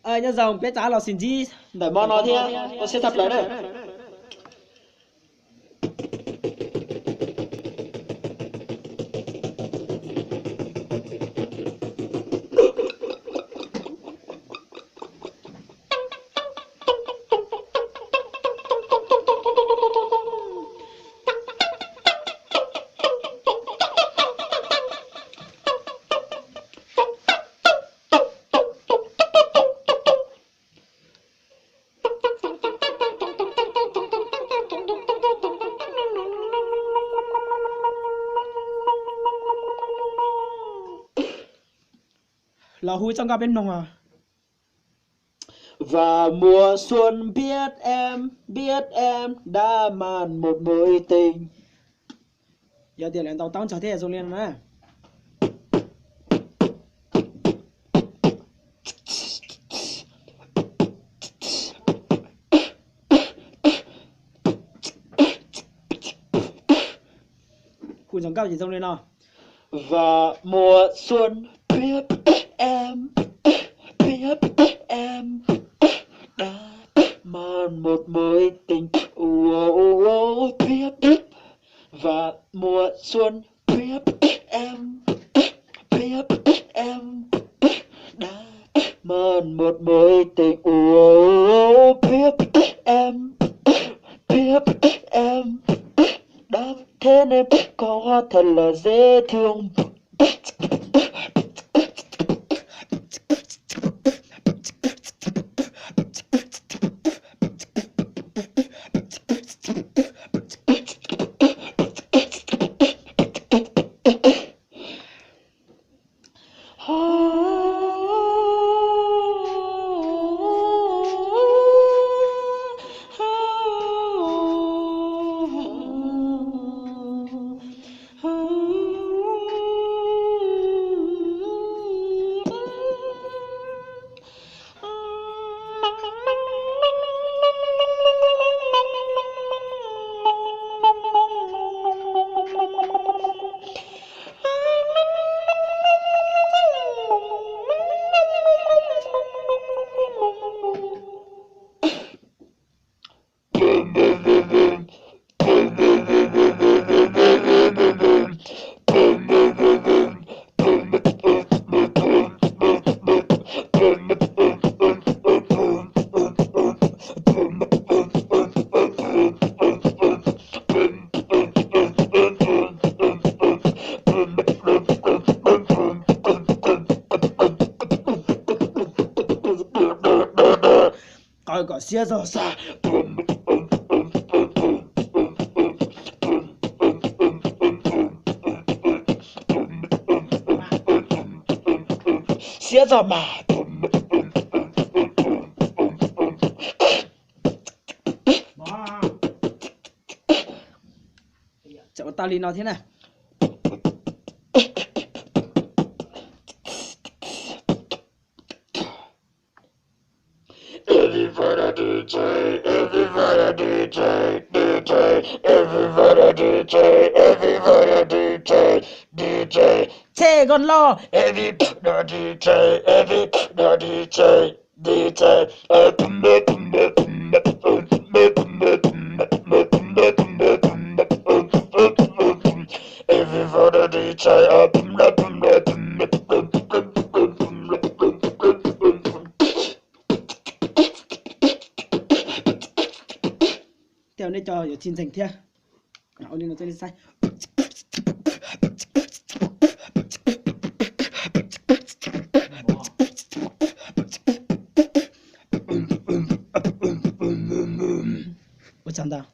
Nyob zoo peb txav los sib ntsib ntawm mo no thiab, ua siab tshaj plaws na. Los hu txoj nkauj peb mloog os. Và mùa xuân biết em, biết em đã mang một mối tình. Yog tias lawv ntaus taub ntsog thiab zoo li no na. Hu txoj nkauj ces zoo li no. Và mùa xuân biết em, biết em đã mang một mối tình. Ua, ua, ua, biết. Và mùa xuân biết em, biết em đã mang một mối tình. Ua, ua, ua, biết em, biết em đã, thế nên có hoa thật là dễ thương. Qw kom siab zog xwb. Siab zog mas. Tseem ua tau li no thiab na. Everybody D J, everybody D J, D J, everybody D J, everybody D J, D J. Tshe koj loj. Everybody D J, everybody D J, D J. Everybody D J. Tej nej cov yuav tsis ntseeg thiab. Ua li no thiaj li saib. Ua tsaug ntau.